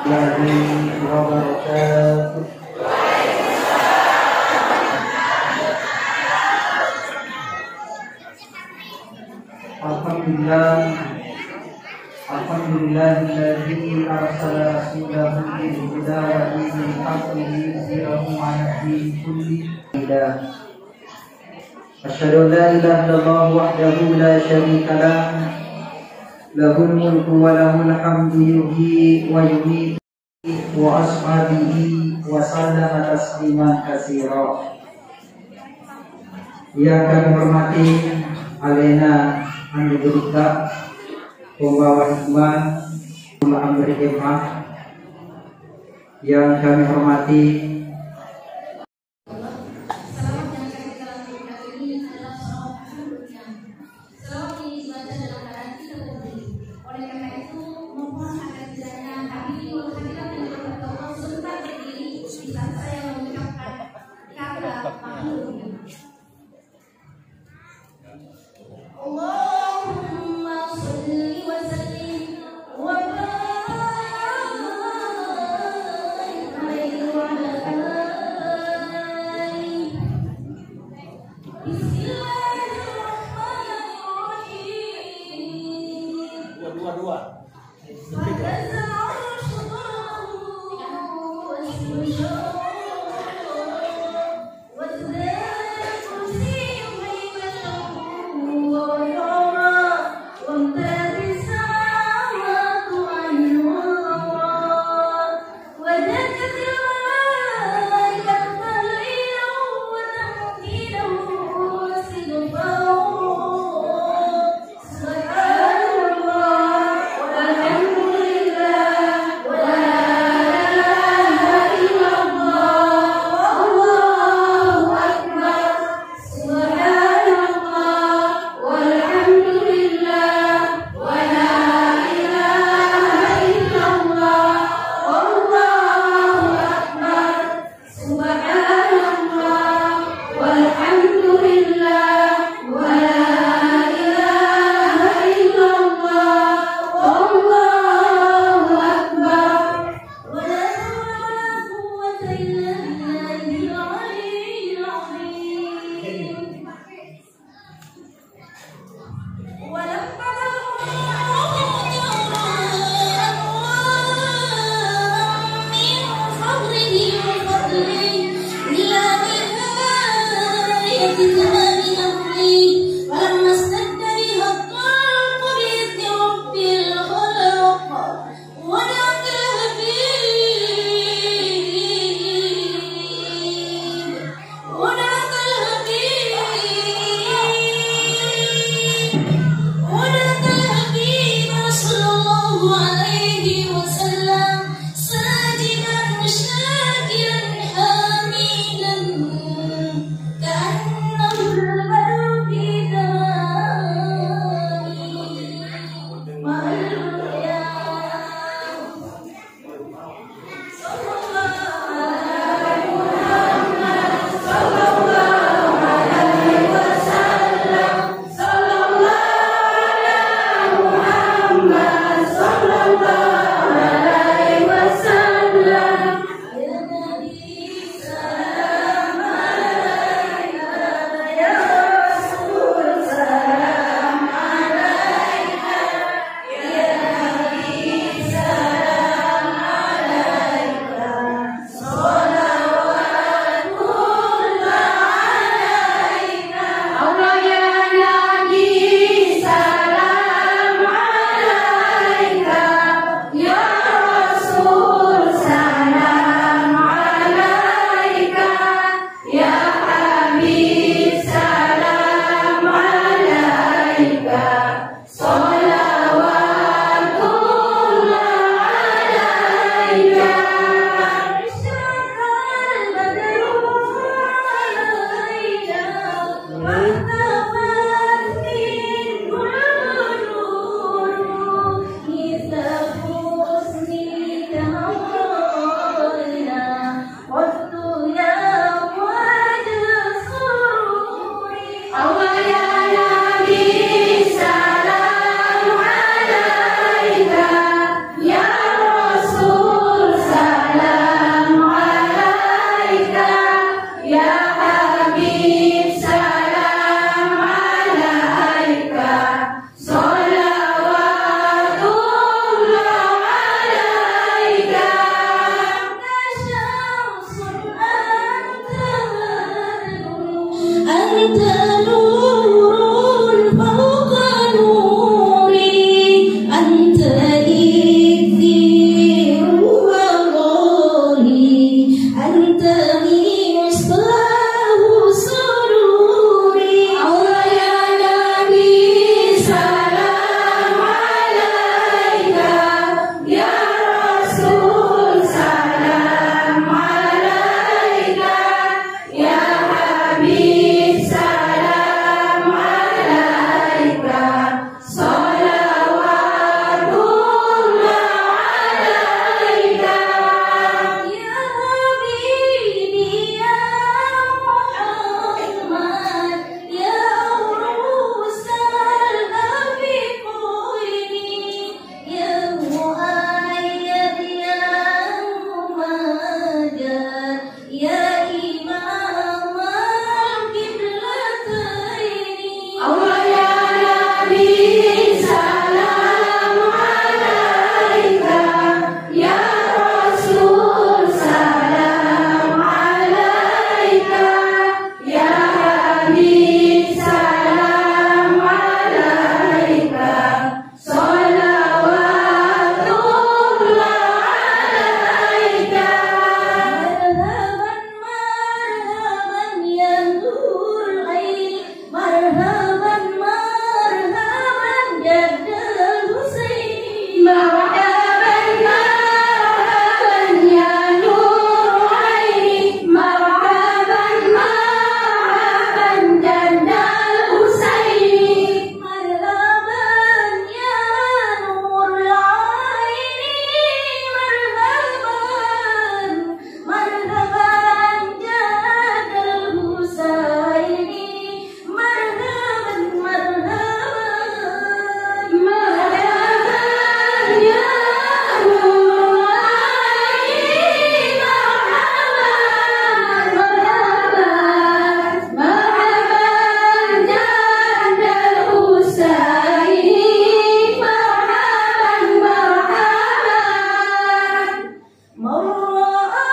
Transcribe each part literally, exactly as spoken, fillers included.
Warahmatullahi wabarakatuh. Alhamdulillah. Alhamdulillahilladzi arsala rasulahu bil huda wa dinil haqqi liyuzhirahu 'ala dini kulli. Asyhadu an la ilaha illallah wahdahu la syarika lah. Lahul mulku wa lahul hamdu yuhyi wa yumiitu wa ashabihi wa sallama tasliman katsira. Yang kami hormati alena Anu Gurutta, Pembawa Hikmah, Amri M A. Yang kami hormati Salawat yang akan kita lantunkan ini adalah salawat Alhamdulillah. Salawat ini dibaca dalam keadaan kita berdiri. Oleh karena itu, mohon agar kiranya hadirin wal hadirat yang dirahmati Allah sebentar berdiri di saat saya membuka أنت نور فوق نوري، أنت إكسير وغالي، أنت مصباح سروري. الله يا نبي سلام عليك، يا رسول سلام عليك، يا حبيب سلام عليك، صلوات الله عليك. يا حبيبي يا محمد، يا عروس الحبيبين، يا مؤيد يا ممجد، يا إمام القبلتين. الله يا نبي سلام عليك، يا رسول سلام عليك، يا حبيب سلام عليك، صلوات الله عليك. مرحبا مرحبا يا نور العين، مرحبا مرحبا جد الحسين. مرحبا مرحبا يا نور عيني، مرحبا مرحبا جد الحسين. مرحبا يا نور العين، مرحبا مرحبا جد الحسين، مرحبا مرحبا. مرحبا يا نور العين، مرحبا مرحبا. مرحبا جد الحسين، مرحبا مرحبا. من رأى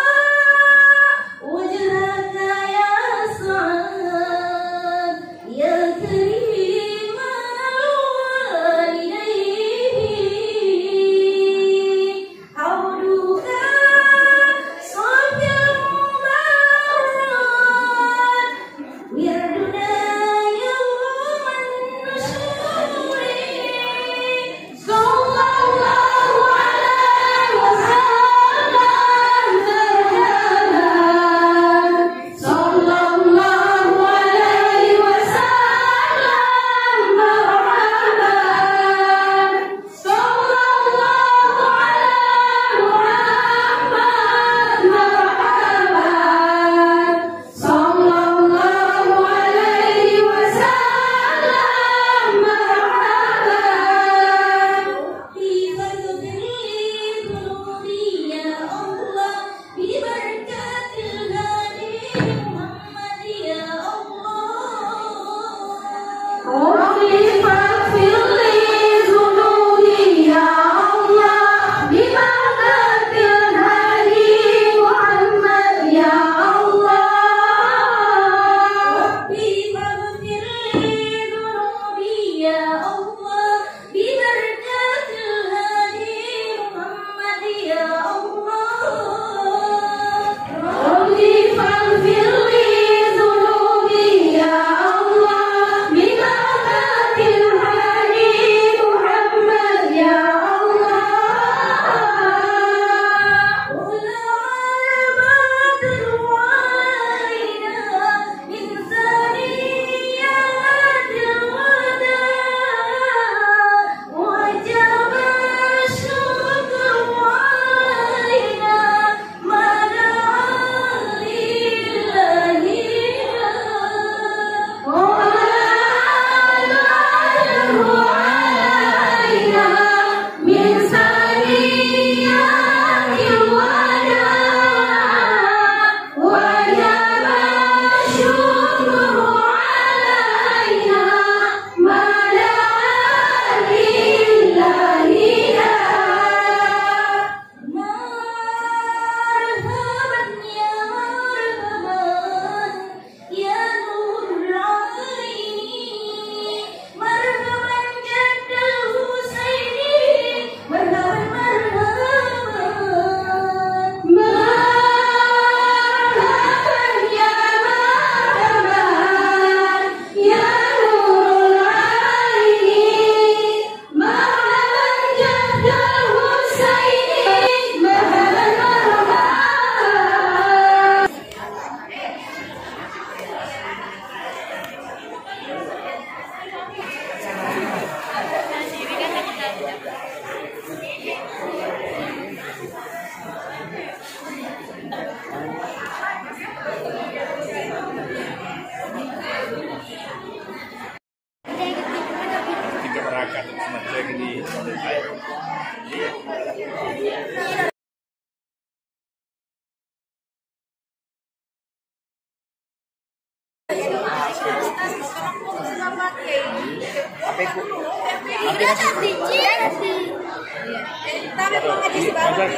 وجهك يا سعد يا كريم الوالدين، عودك صافي المبارك وردنا يوم النشور. صلى الله عليه وسلم، مرحبا. صلى الله عليه وسلم، مرحبا. صلى الله على محمد، مرحبا. صلى الله عليه وسلم، مرحبا. ربي فاغفر لي ذنوبي يا الله، ببركة الهادي محمد يا الله. ربي فاغفر لي ذنوبي يا الله، ببركة الهادي محمد يا الله. ربي فاغفر لي ذنوبي يا الله، ببركة الهادي محمد يا الله. ربي فاغفر لي ذنوبي يا الله، ببركة الهادي محمد يا الله. Tapi mau ngaji sebarang.